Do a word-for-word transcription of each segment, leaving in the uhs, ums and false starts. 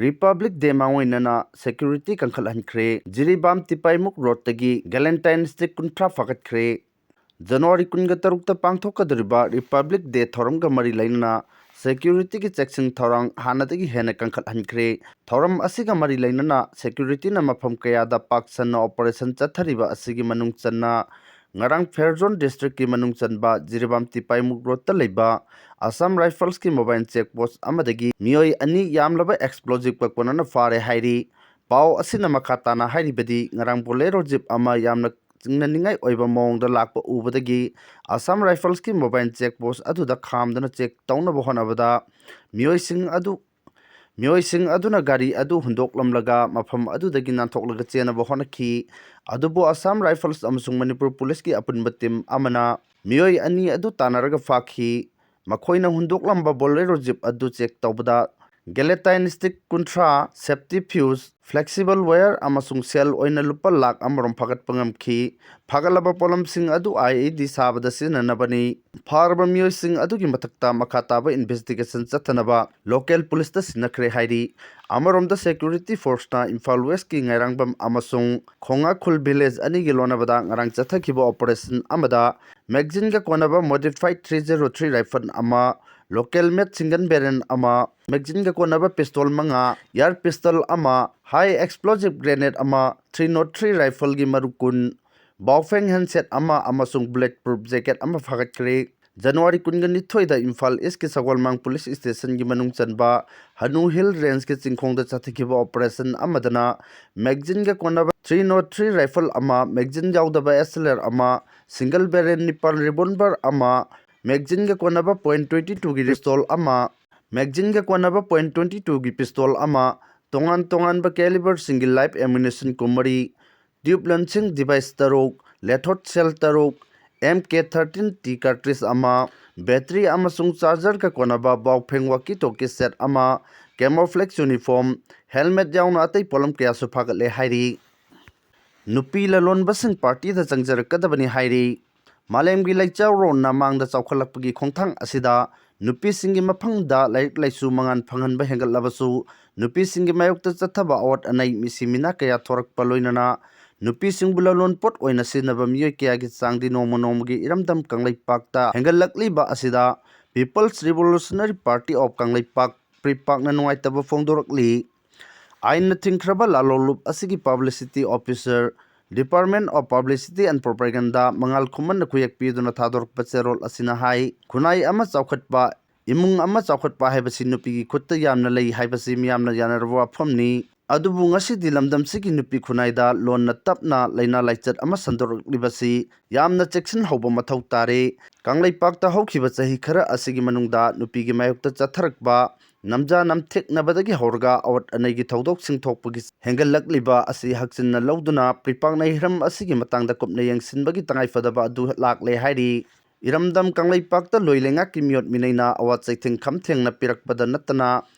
Republic Day ꯃꯥꯡꯑꯣꯏꯅꯅ security ꯀꯟꯈꯠꯍꯟꯈ꯭ꯔꯦ꯫ Jiribam ꯇꯤꯄꯥꯏꯃꯨꯛ ꯔꯣꯗꯇꯒꯤ Galantine Stick ꯀꯨꯟꯊ꯭ꯔꯥ ꯐꯥꯒꯠꯈ꯭ꯔꯦ꯫ ꯖꯅꯋꯥꯔꯤ ꯀꯨꯟꯒ ꯇꯔꯨꯛꯇ ꯄꯥꯡꯊꯣꯛꯀꯗꯧꯔꯤꯕ Republic Day ꯊꯧꯔꯝꯒ ꯃꯔꯤ ꯂꯩꯅꯅ securityꯒꯤ ꯆꯦꯛꯁꯤꯟ ꯊꯧꯔꯥꯡ ꯍꯥꯟꯅꯗꯒꯤ ꯍꯦꯟꯅ ꯀꯟꯈꯠꯍꯟꯈ꯭ꯔꯦ꯫ ꯊꯧꯔꯝ ꯑꯁꯤꯒ ꯃꯔꯤ ꯂꯩꯅꯅ securityꯅ ꯃꯐꯝ ꯀꯌꯥꯗ ꯄꯥꯛ ꯁꯟꯅ operation ꯆꯠꯊꯔꯤꯕ ꯑꯁꯤꯒꯤ ꯃꯅꯨꯡ ꯆꯟꯅ ꯉꯔꯥꯡ Fair Zone districtꯀꯤ ꯃꯅꯨꯡ ꯆꯟꯕ ꯖꯤꯔꯤꯕꯥꯝ ꯇꯤꯄꯥꯏꯃꯨꯛ ꯔꯣꯗꯇ ꯂꯩꯕ Assam Riflesꯀꯤ mobile check post ꯑꯃꯗꯒꯤ ꯃꯤꯑꯣꯏ ꯑꯅꯤ ꯌꯥꯝꯂꯕ explosiveꯀ ꯀꯣꯟꯅꯅ ꯐꯥꯔꯦ ꯍꯥꯏꯔꯤ꯫ ꯄꯥꯎ ꯑꯁꯤꯅ ꯃꯈꯥ ꯇꯥꯅ ꯍꯥꯏꯔꯤꯕꯗꯤ, ꯉꯔꯥꯡ Bolero jeep ꯑꯃ ꯌꯥꯝꯅ ꯆꯤꯡꯅꯅꯤꯡꯉꯥꯏ ꯑꯣꯏꯕ ꯃꯑꯣꯡꯗ ꯂꯥꯛꯄ ꯎꯕꯗꯒꯤ Assam Riflesꯀꯤ mobile check post ꯑꯗꯨꯗ ꯈꯥꯝꯗꯨꯅ check ꯇꯧꯅꯕ ꯍꯣꯠꯅꯕꯗ ꯃꯤꯑꯣꯏꯁꯤꯡ ꯑꯗꯨ, ꯃꯤꯑꯣꯏꯁꯤꯡ ꯑꯗꯨꯅ ꯒꯥꯔꯤ ꯑꯗꯨ ꯍꯨꯟꯗꯣꯛꯂꯝꯂꯒ ꯃꯐꯝ ꯑꯗꯨꯗꯒꯤ ꯅꯥꯟꯊꯣꯛꯂꯒ ꯆꯦꯟꯅꯕ ꯍꯣꯠꯅꯈꯤ꯫ ꯑꯗꯨꯕꯨ Assam Rifles ꯑꯃꯁꯨꯡ ꯃꯅꯤꯄꯨꯔ ꯄꯨꯂꯤꯁꯀꯤ ꯑꯄꯨꯟꯕ team ꯑꯃꯅ ꯃꯤꯑꯣꯏ ꯑꯅꯤ ꯑꯗꯨ ꯇꯥꯟꯅꯔꯒ ꯐꯥꯈꯤ꯫ ꯃꯈꯣꯏꯅ ꯍꯨꯟꯗꯣꯛꯂꯝꯕ Bolero jeep ꯑꯗꯨ check ꯇꯧꯕꯗ Galantine Stick ꯀꯨꯟꯊ꯭ꯔꯥ, safety fuse, flexible wire ꯑꯃꯁꯨꯡ shell ꯑꯣꯏꯅ ꯂꯨꯄꯥ ꯂꯥꯈ ꯑꯃꯔꯣꯝ ꯐꯥꯒꯠꯄ ꯉꯝꯈꯤ꯫ ꯐꯥꯒꯠꯂꯕ ꯄꯣꯠꯂꯝꯁꯤꯡ ꯑꯗꯨ IED ꯁꯥꯕꯗ ꯁꯤꯖꯤꯟꯅꯅꯕꯅꯤ꯫ ꯐꯥꯔꯕ ꯃꯤꯑꯣꯏꯁꯤꯡ ꯑꯗꯨꯒꯤ ꯃꯊꯛꯇ ꯃꯈꯥ ꯇꯥꯕ investigation ꯆꯠꯊꯅꯕ local ꯄꯨꯂꯤꯁꯇ ꯁꯤꯟꯅꯈ꯭ꯔꯦ ꯍꯥꯏꯔꯤ꯫ ꯑꯃꯔꯣꯝꯗ, security forceꯅ ꯏꯝꯐꯥꯜ Westꯀꯤ ꯉꯥꯏꯔꯥꯡꯕꯝ ꯑꯃꯁꯨꯡ ꯈꯣꯡꯉꯥꯈꯨꯜ village ꯑꯅꯤꯒꯤ ꯂꯣꯟꯅꯕꯗ ꯉꯔꯥꯡ ꯆꯠꯊꯈꯤꯕ operation ꯑꯃꯗ magazineꯒ ꯀꯣꯟꯅꯕ modified three zero three rifle ꯑꯃ, local made single barrel ꯑꯃ, magazineꯒ ꯀꯣꯟꯅꯕ pistol ꯃꯉꯥ, air pistol ꯑꯃ, high explosive grenade ꯑꯃ, three nought three rifleꯒꯤ ꯃꯔꯨ ꯀꯨꯟ, Baofeng handset ꯑꯃ ꯑꯃꯁꯨꯡ bulletproof jacket ꯑꯃ ꯐꯥꯒꯠꯈ꯭ꯔꯦ꯫ ꯖꯅꯋꯥꯔꯤ ꯀꯨꯟꯒ ꯅꯤꯊꯣꯏꯗ ꯏꯝꯐꯥꯜ Eastꯀꯤ ꯁꯒꯣꯜꯃꯥꯡ police stationꯒꯤ ꯃꯅꯨꯡ ꯆꯟꯕ ꯍꯅꯨ Hill Rangeꯀꯤ ꯆꯤꯡꯈꯣꯡꯗ ꯆꯠꯊꯈꯤꯕ operation ꯑꯃꯗꯅ magazineꯒ ꯀꯣꯟꯅꯕ three nought three rifle ꯑꯃ, magazine ꯌꯥꯎꯗꯕ SLR ꯑꯃ, single barrel ꯅꯤꯄꯥꯜ, revolver ꯑꯃ, magazineꯒ ꯀꯣꯟꯅꯕ point twenty twoꯒꯤ pistol ꯑꯃ, magazineꯒ ꯀꯣꯟꯅꯕ point twenty twoꯒꯤ pistol ꯑꯃ, ꯇꯣꯉꯥꯟ ꯇꯣꯉꯥꯟꯕ caliberꯁꯤꯡꯒꯤ live ammunition ꯀꯨꯟꯃꯔꯤ, tube launching device ꯇꯔꯨꯛ, lead shell ꯇꯔꯨꯛ, MK thirteen T cartridge ꯑꯃ, battery ꯑꯃꯁꯨꯡ chargerꯒ ꯀꯣꯟꯅꯕ Baofeng walkie talkie set ꯑꯃ, camouflage uniform, helmet ꯌꯥꯎꯅ ꯑꯇꯩ ꯄꯣꯠꯂꯝ ꯀꯌꯥꯁꯨ ꯐꯥꯒꯠꯂꯦ ꯍꯥꯏꯔꯤ꯫ ꯅꯨꯄꯤ ꯂꯂꯣꯟꯕꯁꯤꯡ partyꯗ ꯆꯪꯖꯔꯛꯀꯗꯕꯅꯤ ꯍꯥꯏꯔꯤ꯫ ꯃꯥꯂꯦꯝꯒꯤ ꯂꯩꯆꯥꯎꯔꯣꯟꯅ ꯃꯥꯡꯗ ꯆꯥꯎꯈꯠꯂꯛꯄꯒꯤ ꯈꯣꯡꯊꯥꯡ ꯑꯁꯤꯗ ꯅꯨꯄꯤꯁꯤꯡꯒꯤ ꯃꯐꯝꯗ ꯂꯥꯏꯔꯤꯛ ꯂꯥꯏꯁꯨ ꯃꯉꯥꯜ ꯐꯪꯍꯟꯕ ꯍꯦꯟꯒꯠꯂꯕꯁꯨ, ꯅꯨꯄꯤꯁꯤꯡꯒꯤ ꯃꯥꯌꯣꯛꯇ ꯆꯠꯊꯕ ꯑꯋꯥꯠ ꯑꯅꯩ, ꯃꯤꯁꯤ ꯃꯤꯅꯥ ꯀꯌꯥ ꯊꯣꯔꯛꯄ ꯂꯣꯏꯅꯅ ꯅꯨꯄꯤꯁꯤꯡꯕꯨ ꯂꯂꯣꯟ ꯄꯣꯠ ꯑꯣꯏꯅ ꯁꯤꯖꯤꯟꯅꯕ ꯃꯤꯑꯣꯏ ꯀꯌꯥꯒꯤ ꯆꯥꯡꯗꯤ ꯅꯣꯡꯃ ꯅꯣꯡꯃꯒꯤ ꯏꯔꯝꯗꯝ ꯀꯪꯂꯩꯄꯥꯛꯇ ꯍꯦꯟꯒꯠꯂꯛꯂꯤꯕ ꯑꯁꯤꯗ People's Revolutionary Party of Kangleipak, ꯄ꯭ꯔꯤꯄꯥꯛꯅ ꯅꯨꯡꯉꯥꯏꯇꯕ ꯐꯣꯡꯗꯣꯔꯛꯂꯤ꯫ ꯑꯥꯏꯟꯅ ꯊꯤꯡꯈ꯭ꯔꯕ ꯂꯥꯂꯣꯡꯂꯨꯞ ꯑꯁꯤꯒꯤ publicity officer, Department of Publicity and Propaganda, ꯃꯉꯥꯜ ꯈꯨꯃꯟꯅ ꯈꯨꯌꯦꯛ ꯄꯤꯗꯨꯅ ꯊꯥꯗꯣꯔꯛꯄ ꯆꯦꯔꯣꯜ ꯑꯁꯤꯅ ꯍꯥꯏ, ꯈꯨꯟꯅꯥꯏ ꯑꯃ ꯆꯥꯎꯈꯠꯄ, ꯏꯃꯨꯡ ꯑꯃ ꯆꯥꯎꯈꯠꯄ ꯍꯥꯏꯕꯁꯤ ꯅꯨꯄꯤꯒꯤ ꯈꯨꯠꯇ ꯌꯥꯝꯅ ꯂꯩ ꯍꯥꯏꯕꯁꯤ ꯃꯤꯌꯥꯝꯅ ꯌꯥꯅꯔꯕ ꯋꯥꯐꯝꯅꯤ꯫ ꯑꯗꯨꯕꯨ ꯉꯁꯤꯗꯤ ꯂꯝꯗꯝꯁꯤꯒꯤ ꯅꯨꯄꯤ ꯈꯨꯟꯅꯥꯏꯗ ꯂꯣꯟꯅ ꯇꯞꯅ ꯂꯥꯏꯅꯥ ꯂꯥꯏꯆꯠ ꯑꯃ ꯁꯟꯗꯣꯔꯛꯂꯤꯕꯁꯤ ꯌꯥꯝꯅ ꯆꯦꯛꯁꯤꯟꯍꯧꯕ ꯃꯊꯧ ꯇꯥꯔꯦ꯫ ꯀꯪꯂꯩꯄꯥꯛꯇ ꯍꯧꯈꯤꯕ ꯆꯍꯤ ꯈꯔ ꯑꯁꯤꯒꯤ ꯃꯅꯨꯡꯗ ꯅꯨꯄꯤꯒꯤ ꯃꯥꯌꯣꯛꯇ ꯆꯠꯊꯔꯛꯄ ꯅꯝꯖꯥ ꯅꯝꯊꯦꯛꯅꯕꯗꯒꯤ ꯍꯧꯔꯒ ꯑꯋꯥꯠ ꯑꯅꯩꯒꯤ ꯊꯧꯗꯣꯛꯁꯤꯡ ꯊꯣꯛꯄꯒꯤ ꯍꯦꯟꯒꯠꯂꯛꯂꯤꯕ ꯑꯁꯤ ꯍꯛꯆꯤꯟꯅ ꯂꯧꯗꯨꯅ ꯄ꯭ꯔꯤꯄꯥꯛꯅ ꯍꯤꯔꯝ ꯑꯁꯤꯒꯤ ꯃꯇꯥꯡꯗ ꯀꯨꯞꯅ ꯌꯦꯡꯁꯤꯟꯕꯒꯤ ꯇꯉꯥꯏꯐꯗꯕ ꯑꯗꯨ ꯂꯥꯛꯂꯦ ꯍꯥꯏꯔꯤ꯫ ꯏꯔꯝꯗꯝ ꯀꯪꯂꯩꯄꯥꯛꯇ ꯂꯣꯏ ꯂꯩꯉꯥꯛꯀꯤ ꯃꯤꯑꯣꯠ ꯃꯤꯅꯩꯅ ꯑꯋꯥꯠ ꯆꯩꯊꯦꯡ ꯈꯝ ꯊꯦꯡꯅ ꯄꯤꯔꯛꯄꯗ ꯅꯠꯇꯅ,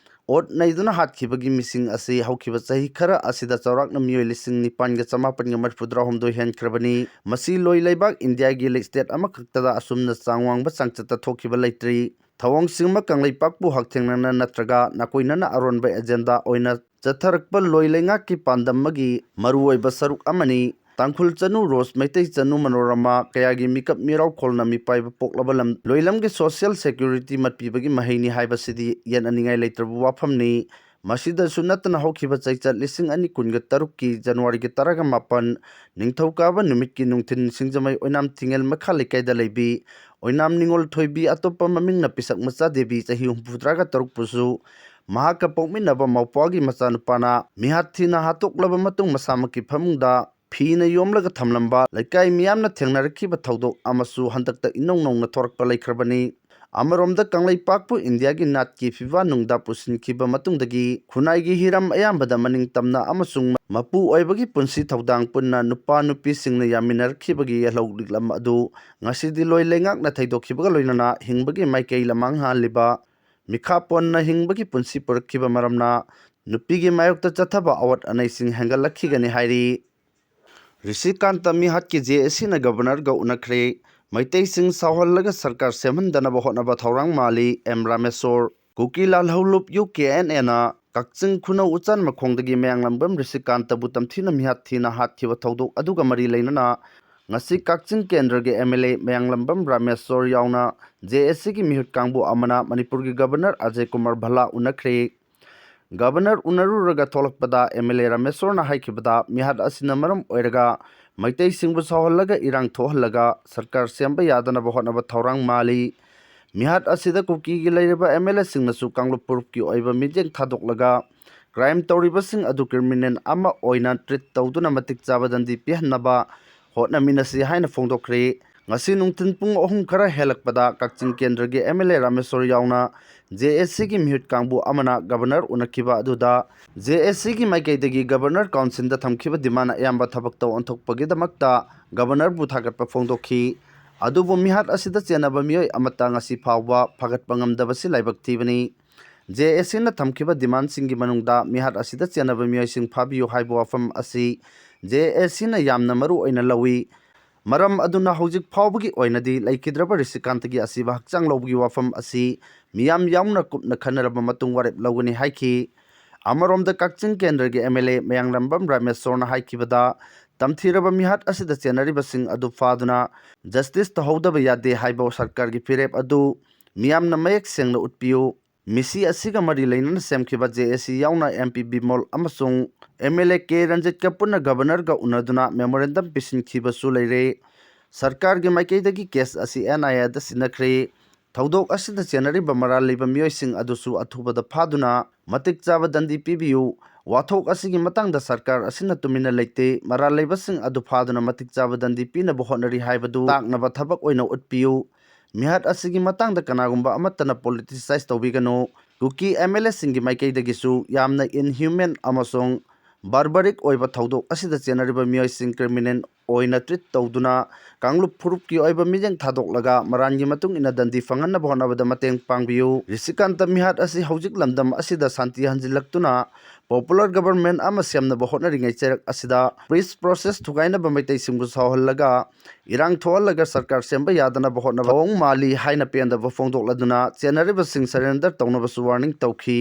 ꯑꯣꯠ ꯅꯩꯗꯨꯅ ꯍꯥꯠꯈꯤꯕꯒꯤ ꯃꯤꯁꯤꯡ ꯑꯁꯤ ꯍꯧꯈꯤꯕ ꯆꯍꯤ ꯈꯔ ꯑꯁꯤꯗ ꯆꯥꯎꯔꯥꯛꯅ ꯃꯤꯑꯣꯏ ꯂꯤꯁꯤꯡ ꯅꯤꯄꯥꯟꯒ ꯆꯃꯥꯄꯟꯒ ꯃꯔꯤꯐꯨꯇꯔꯥꯍꯨꯝꯗꯣꯏ ꯍꯦꯟꯈ꯭ꯔꯕꯅꯤ꯫ ꯃꯁꯤ ꯂꯣꯏ ꯂꯩꯕꯥꯛ ꯏꯟꯗꯤꯌꯥꯒꯤ state ꯑꯃꯈꯛꯇꯗ ꯑꯁꯨꯝꯅ ꯆꯥꯡ ꯋꯥꯡꯕ ꯆꯥꯡꯆꯠꯇ ꯊꯣꯛꯈꯤꯕ ꯂꯩꯇ꯭ꯔꯤ꯫ ꯊꯧꯑꯣꯡꯁꯤꯡꯃꯛ ꯀꯪꯂꯩꯄꯥꯛꯄꯨ ꯍꯛꯊꯦꯡꯅꯅ ꯅꯠꯇ꯭ꯔꯒ ꯅꯥꯀꯣꯏꯅꯅ ꯑꯔꯣꯟꯕ agenda ꯑꯣꯏꯅ ꯆꯠꯊꯔꯛꯄ ꯂꯣꯏ ꯂꯩꯉꯥꯛꯀꯤ ꯄꯥꯟꯗꯝ ꯑꯃꯒꯤ ꯃꯔꯨꯑꯣꯏꯕ ꯁꯔꯨꯛ ꯑꯃꯅꯤ꯫ ꯇꯥꯡꯈꯨꯜ ꯆꯅꯨ ꯔꯣꯁ, ꯃꯩꯇꯩ ꯆꯅꯨ ꯃꯅꯣꯔꯃꯥ, ꯀꯌꯥꯒꯤ ꯃꯤꯀꯞ ꯃꯤꯔꯥꯎ ꯈꯣꯜꯅ ꯃꯤꯄꯥꯏꯕ ꯄꯣꯛꯂꯕ ꯂꯝ ꯂꯣꯏꯂꯝꯒꯤ social security ꯃꯠꯄꯤꯕꯒꯤ ꯃꯍꯩꯅꯤ ꯍꯥꯏꯕꯁꯤꯗꯤ ꯌꯦꯠꯅꯅꯤꯡꯉꯥꯏ ꯂꯩꯇ꯭ꯔꯕ ꯋꯥꯐꯝꯅꯤ꯫ ꯃꯁꯤꯗꯁꯨ ꯅꯠꯇꯅ ꯍꯧꯈꯤꯕ ꯆꯩꯆꯠ ꯂꯤꯁꯤꯡ ꯑꯅꯤ ꯀꯨꯟꯒ ꯇꯔꯨꯛꯀꯤ ꯖꯅꯋꯥꯔꯤꯒꯤ ꯇꯔꯥꯒ ꯃꯥꯄꯟ, ꯅꯤꯡꯊꯧꯀꯥꯕ ꯅꯨꯃꯤꯠꯀꯤ ꯅꯨꯡꯊꯤꯜ ꯁꯤꯡꯖꯃꯩ ꯑꯣꯏꯅꯥꯝ ꯊꯤꯡꯉꯦꯜ ꯃꯈꯥ ꯂꯩꯀꯥꯏꯗ ꯂꯩꯕꯤ ꯑꯣꯏꯅꯥꯝ ꯅꯤꯉꯣꯜ ꯊꯣꯏꯕꯤ, ꯑꯇꯣꯞꯄ ꯃꯃꯤꯡꯅ ꯄꯤꯁꯛ ꯃꯆꯥ ꯗꯦꯕꯤ, ꯆꯍꯤ ꯍꯨꯝꯐꯨꯇꯔꯥꯒ ꯇꯔꯨꯛꯄꯨꯁꯨ ꯃꯍꯥꯛꯀ ꯄꯣꯛꯃꯤꯟꯅꯕ ꯃꯧꯄ꯭ꯋꯥꯒꯤ ꯃꯆꯥꯅꯨꯄꯥꯅ ꯃꯤꯍꯥꯠ ꯊꯤꯅ ꯍꯥꯠꯇꯣꯛꯂꯕ ꯃꯇꯨꯡ ꯃꯁꯥꯃꯛꯀꯤ ꯐꯃꯨꯡꯗ ꯐꯤꯅ ꯌꯣꯝꯂꯒ ꯊꯝꯂꯝꯕ ꯂꯩꯀꯥꯏ ꯃꯤꯌꯥꯝꯅ ꯊꯦꯡꯅꯔꯛꯈꯤꯕ ꯊꯧꯗꯣꯛ ꯑꯃꯁꯨ ꯍꯟꯗꯛꯇ ꯏꯅꯧ ꯅꯧꯅ ꯊꯣꯔꯛꯄ ꯂꯩꯈ꯭ꯔꯕꯅꯤ꯫ ꯑꯃꯔꯣꯝꯗ ꯀꯪꯂꯩꯄꯥꯛꯄꯨ ꯏꯟꯗꯤꯌꯥꯒꯤ ꯅꯥꯠꯀꯤ ꯐꯤꯕꯥ ꯅꯨꯡꯗ ꯄꯨꯁꯤꯟꯈꯤꯕ ꯃꯇꯨꯡꯗꯒꯤ ꯈꯨꯟꯅꯥꯏꯒꯤ ꯍꯤꯔꯝ ꯑꯌꯥꯝꯕꯗ ꯃꯅꯤꯡ ꯇꯝꯅ ꯑꯃꯁꯨꯡ ꯃꯄꯨ ꯑꯣꯏꯕꯒꯤ ꯄꯨꯟꯁꯤ ꯊꯧꯗꯥꯡ ꯄꯨꯟꯅ ꯅꯨꯄꯥ ꯅꯨꯄꯤꯁꯤꯡꯅ ꯌꯥꯃꯤꯟꯅꯔꯛꯈꯤꯕꯒꯤ ꯌꯥꯜꯍꯧ ꯂꯤꯛꯂꯝ ꯑꯗꯨ ꯉꯁꯤꯗꯤ ꯂꯣꯏ ꯂꯩꯉꯥꯛꯅ ꯊꯩꯗꯣꯛꯈꯤꯕꯒ ꯂꯣꯏꯅꯅ ꯍꯤꯡꯕꯒꯤ ꯃꯥꯏꯀꯩ ꯂꯃꯥꯡ ꯍꯥꯜꯂꯤꯕ ꯃꯤꯈꯥ ꯄꯣꯟꯅ ꯍꯤꯡꯕꯒꯤ ꯄꯨꯟꯁꯤ ꯄꯨꯔꯛꯈꯤꯕ ꯃꯔꯝꯅ ꯅꯨꯄꯤꯒꯤ ꯃꯥꯌꯣꯛꯇ ꯆꯠꯊꯕ ꯑꯋꯥꯠ ꯑꯅꯩꯁꯤꯡ ꯍꯦꯟꯒꯠꯂꯛꯈꯤꯒꯅꯤ ꯍꯥꯏꯔꯤ꯫ ꯔꯤꯁꯤꯀꯥꯟꯇ ꯃꯤꯍꯥꯠꯀꯤ JACꯅ Governorꯒ ꯎꯅꯈ꯭ꯔꯦ꯫ ꯃꯩꯇꯩꯁꯤꯡ ꯁꯥꯎꯍꯜꯂꯒ ꯁꯔꯀꯥꯔ ꯁꯦꯝꯍꯟꯗꯅꯕ ꯍꯣꯠꯅꯕ ꯊꯧꯔꯥꯡ ꯃꯥꯜꯂꯤ, ꯑꯦꯝ ꯔꯥꯃꯦꯁꯣꯔ꯫ ꯀꯨꯀꯤ ꯂꯥꯜꯍꯧꯂꯨꯞ ꯌꯨ ꯀꯦ ꯑꯦꯟ ꯑꯦꯅ ꯀꯛꯆꯤꯡ ꯈꯨꯅꯧ ꯎꯆꯥꯟ ꯃꯈꯣꯡꯗꯒꯤ ꯃꯌꯥꯡꯂꯝꯕꯝ ꯔꯤꯁꯤꯀꯥꯟꯇꯕꯨ ꯇꯝꯊꯤꯅ ꯃꯤꯍꯥꯠ ꯊꯤꯅ ꯍꯥꯠꯈꯤꯕ ꯊꯧꯗꯣꯛ ꯑꯗꯨꯒ ꯃꯔꯤ ꯂꯩꯅꯅ ꯉꯁꯤ ꯀꯛꯆꯤꯡ ꯀꯦꯟꯗ꯭ꯔꯒꯤ ꯑꯦꯝ ꯑꯦꯜ ꯑꯦ ꯃꯌꯥꯡꯂꯝꯕꯝ ꯔꯥꯃꯦꯁꯣꯔ ꯌꯥꯎꯅ ꯖꯦ ꯑꯦ ꯁꯤꯒꯤ ꯃꯤꯍꯨꯠ ꯀꯥꯡꯕꯨ ꯑꯃꯅ ꯃꯅꯤꯄꯨꯔꯒꯤ ꯒꯕꯔꯅꯔ ꯑꯖꯌ ꯀꯨꯃꯥꯔ ꯚꯜꯂꯥ ꯎꯅꯈ꯭ꯔꯦ꯫ ꯒꯕꯔꯅꯔ ꯎꯅꯔꯨꯔꯒ ꯊꯣꯛꯂꯛꯄꯗ ꯑꯦꯝ ꯑꯦꯜ ꯑꯦ ꯔꯥꯃꯦꯁꯣꯔꯅ ꯍꯥꯏꯈꯤꯕꯗ, ꯃꯤꯍꯥꯠ ꯑꯁꯤꯅ ꯃꯔꯝ ꯑꯣꯏꯔꯒ ꯃꯩꯇꯩꯁꯤꯡꯕꯨ ꯁꯥꯎꯍꯜꯂꯒ ꯏꯔꯥꯡ ꯊꯣꯛꯍꯜꯂꯒ ꯁꯔꯀꯥꯔ ꯁꯦꯝꯕ ꯌꯥꯗꯅꯕ ꯍꯣꯠꯅꯕ ꯊꯧꯔꯥꯡ ꯃꯥꯜꯂꯤ꯫ ꯃꯤꯍꯥꯠ ꯑꯁꯤꯗ ꯀꯨꯀꯤꯒꯤ ꯂꯩꯔꯤꯕ ꯑꯦꯝ ꯑꯦꯜ ꯑꯦꯁꯤꯡꯅꯁꯨ ꯀꯥꯡꯂꯨꯞ ꯐꯨꯔꯨꯞꯀꯤ ꯑꯣꯏꯕ ꯃꯤꯠꯌꯦꯡ ꯊꯥꯗꯣꯛꯂꯒ ꯀ꯭ꯔꯥꯏꯝ ꯇꯧꯔꯤꯕꯁꯤꯡ ꯑꯗꯨ ꯀ꯭ꯔꯤꯃꯤꯅꯦꯜ ꯑꯃ ꯑꯣꯏꯅ ꯇ꯭ꯔꯤꯠ ꯇꯧꯗꯨꯅ ꯃꯇꯤꯛ ꯆꯥꯕ ꯗꯟꯗꯤ ꯄꯤꯍꯟꯅꯕ ꯍꯣꯠꯅꯃꯤꯟꯅꯁꯤ ꯍꯥꯏꯅ ꯐꯣꯡꯗꯣꯛꯈ꯭ꯔꯦ꯫ ꯉꯁꯤ ꯅꯨꯡꯊꯤꯜ ꯄꯨꯡ ꯑꯍꯨꯝ ꯈꯔ ꯍꯦꯜꯂꯛꯄꯗ ꯀꯛꯆꯤꯡ ꯀꯦꯟꯗ꯭ꯔꯒꯤ ꯑꯦꯝ ꯑꯦꯜ ꯑꯦ ꯔꯥꯃꯦꯁꯣꯔ ꯌꯥꯎꯅ ꯖꯦ ꯑꯦ ꯁꯤꯒꯤ ꯃꯤꯍꯨꯠ ꯀꯥꯡꯕꯨ ꯑꯃꯅ ꯒꯕꯔꯅꯔ ꯎꯅꯈꯤꯕ ꯑꯗꯨꯗ ꯖꯦ ꯑꯦ ꯁꯤꯒꯤ ꯃꯥꯏꯀꯩꯗꯒꯤ ꯒꯕꯔꯅꯔ ꯀꯥꯎꯟꯁꯤꯜꯗ ꯊꯝꯈꯤꯕ ꯗꯤꯃꯥꯟ ꯑꯌꯥꯝꯕ ꯊꯕꯛꯇ ꯑꯣꯟꯊꯣꯛꯄꯒꯤꯗꯃꯛꯇ ꯒꯕꯔꯅꯔꯕꯨ ꯊꯥꯒꯠꯄ ꯐꯣꯡꯗꯣꯛꯈꯤ꯫ ꯑꯗꯨꯕꯨ ꯃꯤꯍꯥꯠ ꯑꯁꯤꯗ ꯆꯦꯟꯅꯕ ꯃꯤꯑꯣꯏ ꯑꯃꯠꯇ ꯉꯁꯤ ꯐꯥꯎꯕ ꯐꯥꯒꯠꯄ ꯉꯝꯗꯕꯁꯤ ꯂꯥꯏꯕꯛ ꯊꯤꯕꯅꯤ꯫ ꯖꯦ ꯑꯦ ꯁꯤꯅ ꯊꯝꯈꯤꯕ ꯗꯤꯃꯥꯟꯁꯤꯡꯒꯤ ꯃꯅꯨꯡꯗ ꯃꯤꯍꯥꯠ ꯑꯁꯤꯗ ꯆꯦꯟꯅꯕ ꯃꯤꯑꯣꯏꯁꯤꯡ ꯐꯥꯕꯤꯌꯨ ꯍꯥꯏꯕ ꯋꯥꯐꯝ ꯑꯁꯤ ꯖꯦ ꯑꯦ ꯁꯤꯅ ꯌꯥꯝꯅ ꯃꯔꯨ ꯑꯣꯏꯅ ꯂꯧꯏ꯫ ꯃꯔꯝ ꯑꯗꯨꯅ ꯍꯧꯖꯤꯛ ꯐꯥꯎꯕꯒꯤ ꯑꯣꯏꯅꯗꯤ ꯂꯩꯈꯤꯗ꯭ꯔꯕ ꯔꯤꯁꯤꯀꯥꯟꯇꯒꯤ ꯑꯁꯤꯕ ꯍꯛꯆꯥꯡ ꯂꯧꯕꯒꯤ ꯋꯥꯐꯝ ꯑꯁꯤ ꯃꯤꯌꯥꯝ ꯌꯥꯎꯅ ꯀꯨꯞꯅ ꯈꯟꯅꯔꯕ ꯃꯇꯨꯡ ꯋꯥꯔꯦꯞ ꯂꯧꯒꯅꯤ ꯍꯥꯏꯈꯤ꯫ ꯑꯃꯔꯣꯝꯗ ꯀꯛꯆꯤꯡ ꯀꯦꯟꯗ꯭ꯔꯒꯤ ꯑꯦꯝ ꯑꯦꯜ ꯑꯦ ꯃꯌꯥꯡꯂꯝꯕꯝ ꯔꯥꯃꯦꯁꯣꯔꯅ ꯍꯥꯏꯈꯤꯕꯗ, ꯇꯝꯊꯤꯔꯕ ꯃꯤꯍꯥꯠ ꯑꯁꯤꯗ ꯆꯦꯟꯅꯔꯤꯕꯁꯤꯡ ꯑꯗꯨ ꯐꯥꯗꯨꯅ ꯖꯁꯇꯤꯁ ꯇꯧꯍꯧꯗꯕ ꯌꯥꯗꯦ ꯍꯥꯏꯕ ꯁꯔꯀꯥꯔꯒꯤ ꯐꯤꯔꯦꯞ ꯑꯗꯨ ꯃꯤꯌꯥꯝꯅ ꯃꯌꯦꯛ ꯁꯦꯡꯅ ꯎꯠꯄꯤꯌꯨ꯫ ꯃꯤꯁꯤ ꯑꯁꯤꯒ ꯃꯔꯤ ꯂꯩꯅꯅ ꯁꯦꯝꯈꯤꯕ ꯖꯦ ꯑꯦ ꯁꯤ ꯌꯥꯎꯅ ꯑꯦꯝ ꯄꯤ ꯕꯤꯃꯣꯜ ꯑꯃꯁꯨꯡ ꯑꯦꯝ ꯑꯦꯜ ꯑꯦ ꯀꯦ ꯔꯟꯖꯤꯠꯀ ꯄꯨꯟꯅ ꯒꯕꯔꯅꯔꯒ ꯎꯅꯗꯨꯅ ꯃꯦꯃꯣꯔꯦꯟꯗꯝ ꯄꯤꯁꯤꯟꯈꯤꯕꯁꯨ ꯂꯩꯔꯦ꯫ ꯁꯔꯀꯥꯔꯒꯤ ꯃꯥꯏꯀꯩꯗꯒꯤ ꯀꯦꯁ ꯑꯁꯤ ꯑꯦꯟ ꯑꯥꯏ ꯑꯦꯗ ꯁꯤꯟꯅꯈ꯭ꯔꯦ꯫ ꯊꯧꯗꯣꯛ ꯑꯁꯤꯗ ꯆꯦꯟꯅꯔꯤꯕ ꯃꯔꯥꯜ ꯂꯩꯕ ꯃꯤꯑꯣꯏꯁꯤꯡ ꯑꯗꯨꯁꯨ ꯑꯊꯨꯕꯗ ꯐꯥꯗꯨꯅ ꯃꯇꯤꯛ ꯆꯥꯕ ꯗꯟꯗꯤ ꯄꯤꯕꯤꯌꯨ꯫ ꯋꯥꯊꯣꯛ ꯑꯁꯤꯒꯤ ꯃꯇꯥꯡꯗ ꯁꯔꯀꯥꯔ ꯑꯁꯤꯅ ꯇꯨꯃꯤꯟꯅ ꯂꯩꯇꯦ, ꯃꯔꯥꯜ ꯂꯩꯕꯁꯤꯡ ꯑꯗꯨ ꯐꯥꯗꯨꯅ ꯃꯇꯤꯛ ꯆꯥꯕ ꯗꯟꯗꯤ ꯄꯤꯅꯕ ꯍꯣꯠꯅꯔꯤ ꯍꯥꯏꯕꯗꯨ ꯇꯥꯛꯅꯕ ꯊꯕꯛ ꯑꯣꯏꯅ ꯎꯠꯄꯤꯌꯨ꯫ ꯃꯤꯍꯥꯠ ꯑꯁꯤꯒꯤ ꯃꯇꯥꯡꯗ ꯀꯅꯥꯒꯨꯝꯕ ꯑꯃꯠꯇꯅ ꯄꯣꯂꯤꯇꯤꯁꯥꯏꯖ ꯇꯧꯕꯤꯒꯅꯨ꯫ ꯀꯨꯀꯤ ꯑꯦꯝ ꯑꯦꯜ ꯑꯦꯁꯤꯡꯒꯤ ꯃꯥꯏꯀꯩꯗꯒꯤꯁꯨ ꯌꯥꯝꯅ ꯏꯟꯍ꯭ꯌꯨꯃꯦꯟ ꯑꯃꯁꯨꯡ ꯕꯥꯔꯕꯔꯤꯛ ꯑꯣꯏꯕ ꯊꯧꯗꯣꯛ ꯑꯁꯤꯗ ꯆꯦꯟꯅꯔꯤꯕ ꯃꯤꯑꯣꯏꯁꯤꯡ ꯀ꯭ꯔꯤꯃꯤꯅꯦꯜ ꯑꯣꯏꯅ ꯇ꯭ꯔꯤꯠ ꯇꯧꯗꯨꯅ ꯀꯥꯡꯂꯨꯞ ꯐꯨꯔꯨꯞꯀꯤ ꯑꯣꯏꯕ ꯃꯤꯠꯌꯦꯡ ꯊꯥꯗꯣꯛꯂꯒ ꯃꯔꯥꯟꯒꯤ ꯃꯇꯨꯡ ꯏꯟꯅ ꯗꯟꯗꯤ ꯐꯪꯍꯟꯅꯕ ꯍꯣꯠꯅꯕꯗ ꯃꯇꯦꯡ ꯄꯥꯡꯕꯤꯌꯨ꯫ ꯔꯤꯁꯤꯀꯥꯟꯇ ꯃꯤꯍꯥꯠ ꯑꯁꯤ ꯍꯧꯖꯤꯛ ꯂꯝꯗꯝ ꯑꯁꯤꯗ ꯁꯥꯟꯇꯤ ꯍꯟꯖꯤꯜꯂꯛꯇꯨꯅ popular government ꯑꯃ ꯁꯦꯝꯅꯕ ꯍꯣꯠꯅꯔꯤꯉꯩ ꯆꯩꯔꯛ ꯑꯁꯤꯗ peace process ꯊꯨꯒꯥꯏꯅꯕ ꯃꯩꯇꯩꯁꯤꯡꯕꯨ ꯁꯥꯎꯍꯜꯂꯒ ꯏꯔꯥꯡ ꯊꯣꯛꯍꯜꯂꯒ ꯁꯔꯀꯥꯔ ꯁꯦꯝꯕ ꯌꯥꯗꯅꯕ ꯍꯣꯠꯅꯕ ꯊꯧꯑꯣꯡ ꯃꯥꯜꯂꯤ ꯍꯥꯏꯅ ꯄꯦꯟꯗꯕ ꯐꯣꯡꯗꯣꯛꯂꯗꯨꯅ ꯆꯦꯟꯅꯔꯤꯕꯁꯤꯡ surrender ꯇꯧꯅꯕꯁꯨ warning ꯇꯧꯈꯤ꯫